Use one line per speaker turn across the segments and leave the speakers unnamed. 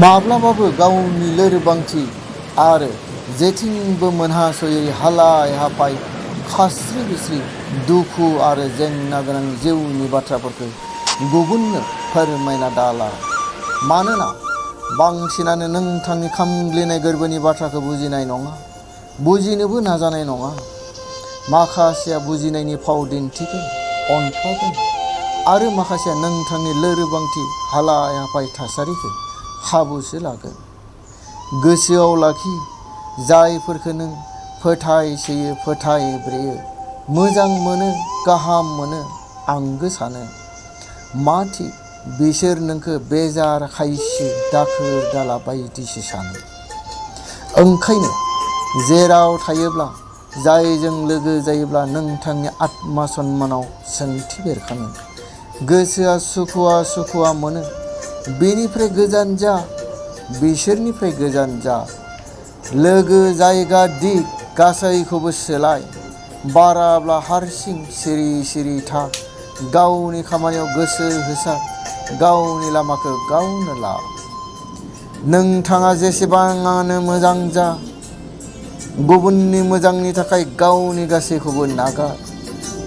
माब्लाबाबो गावनि लोरबांथि आरो जेथिंबो मोनहासयै हालाय हाफाय खास्रि बिस्रि दुखु आरो जेंना गोनां जिउनि बाथ्राफोरखौ गुबुननो फोरमायना दाला। मानोना बांसिनानो नोंथांनि खामग्लिनाय गोरबोनि बाथ्राखौ बुजिनाय नङा, बुजिनोबो नाजानाय नङा। माखासेया बुजिनायनि फाव दिन्थिगोन, अनख्लागोन, आरो माखासेया नोंथांनि लोरबांथि हालाय हाफाय थासारिखौ खाबुसो लागोन। गोसोआव लाखि, जायफोरखौ नों फोथायसोयो, फोथायब्रेयो, मोजां मोनो, गाहाम मोनो, आंगो सानो, मा थिक बिसोर नोंखौ बेजार खायसो दाखोर दाला बायदिसो सानो। ओंखायनो जेराव थायोब्ला, जायजों लोगो जायोब्ला नोंथांनि आत्मा सन्मानाव सोंथि बेरखाङो, गोसोआ सुखुवा मोनो, बेनिफ्राय गोजान जा, बिसोरनिफ्राय गोजान जा। लोगो, जायगा, दिग गासैखौबो सोलाय। बाराब्ला हारसिं सिरि सिरि था। गावनि खामानियाव गोसो होसार, गावनि लामाखौ गावनो ला। नोंथाङा जेसेबाङानो मोजां जा, गुबुननि मोजांनि थाखाय गावनि गासैखौबो नागार।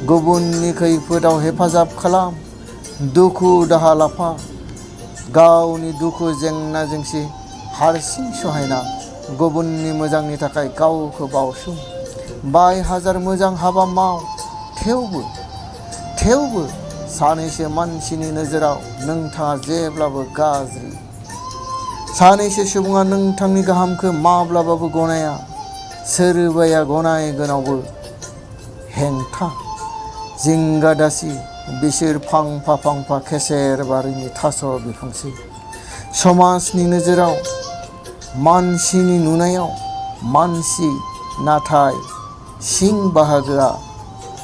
गुबुननि खैफोदाव हेफाजाब खालाम, दुखु दाहा लाफा। गावनि दुखु जेंना जेंसि हारसिं सहायना गुबुननि मोजांनि थाखाय गावखौ बावसोम। बाय हाजार मोजां हाबा माव, थेवबो सानैसो मानसिनि नोजोराव नोंथाङा जेब्लाबो गाज्रि। सानैसो सुबुङा नोंथांनि गाहामखौ माब्लाबाबो गनाया, सोरबाया गनायगोनावबो हेंथा। जिंगा दासि, बिसोर फांफा फांफा खेसेर बारिनि थास' बिफांसो। समाजनि नोजोराव, मानसिनि नुनायाव मानसि, नाथाय सिं बाहागोआ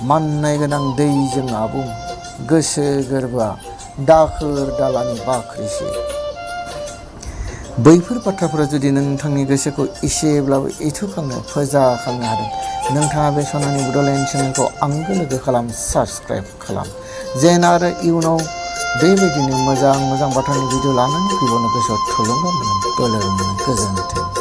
माननाय गोनां दैजों आबुं। गोसो गोरबोआ दाखोर दालानि बाख्रिसो। बैफोर बाथ्राफोरा जुदि नोंथांनि गोसोखौ एसेब्लाबो एथुखांनो, फोजाखांनो हादों, नोंथाङा बे सनानि बड'लेण्ड चेनेलखौ आंगो लोगो खालाम, साबस्क्राइब खालाम, जेन आरो इयुनाव बेबायदिनो मोजां बाथ्रानि भिडिअ लानानै फैबावनो गोसोआव थुलुंगा मोनो, बोलो मोनो। गोजोन्थों।